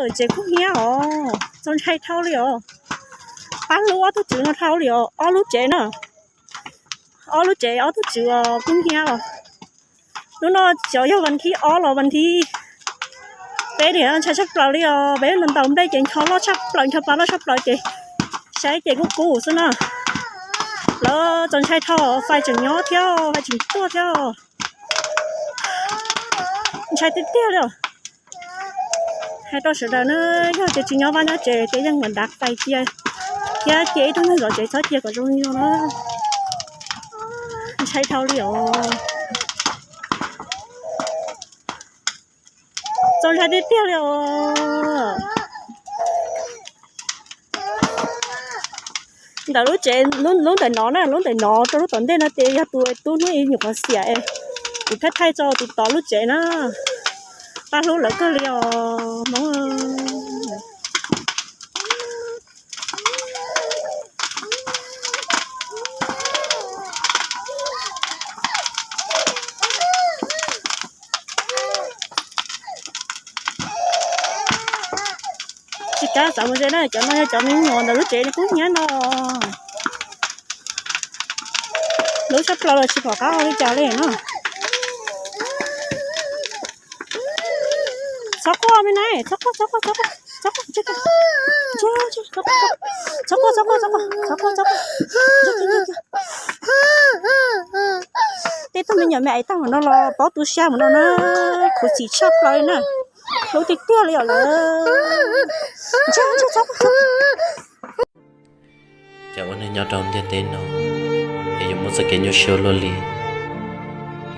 Tsev kub hnyiab os, txaus ntshai dhau li os. Pab hlub ob tug tswv no dhau li os, ob lub tsev na. Ob lub tsev ob tug tswv os, kub hnyiab os. Hnub no xyov yog vas thib ob los vas thib peb li, ntshai tshaj plaws li os. Peb ntaus ntaus nplej ces ncho loj tshaj plaws, ncho pa loj tshaj plaws ces saib ces kub kub xwb na. Lawv txaus ntshai dhau, fais tseem nyob thiab, fais tseem tuaj thiab. Ntshai tiag tiag li os. Hais rau sawv daws na, yog tias tsis nyob vaj nyob tsev ces yeej mam ntav fais cia thiab cia ib tug neeg zov tsev txhob cia kom zoo li no na. Ntshai dhau li os. Txaus ntshai tiag tiag li os. Ntawm lub tsev, lub ntawm no na, lub ntawm no rau lub tom ntej no ces yog tus tub hnub ib nyuam qhuav xiam es kuv thaij thaij tso tiv tov lub tsev na. Pab hlub lawv kawg li os Hmoob. Tsis kav xav mus ze na, cov no yog cov me nyuam ntawm lub tsev kub hnyiab no. Hlub tshaj plaws los tsis pom qab ua li cas li no. Txhob quaj me na, txhob quaj, txhob quaj, txhob quaj, txhob quaj, txhob quaj, txhob quaj. Tej tug me nyuam me aiv tag mus no los paub tu siab mus no na, khuv xim tshaj plaws li na. Hlub tiag tiag li os lawm. Cas ua neeg nyob rau ntiaj teb no es yuav muaj txoj kev nyuaj siab luaj li,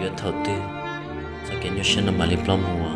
yuav thaum twg txoj kev nyuaj siab no mam li ploj mus?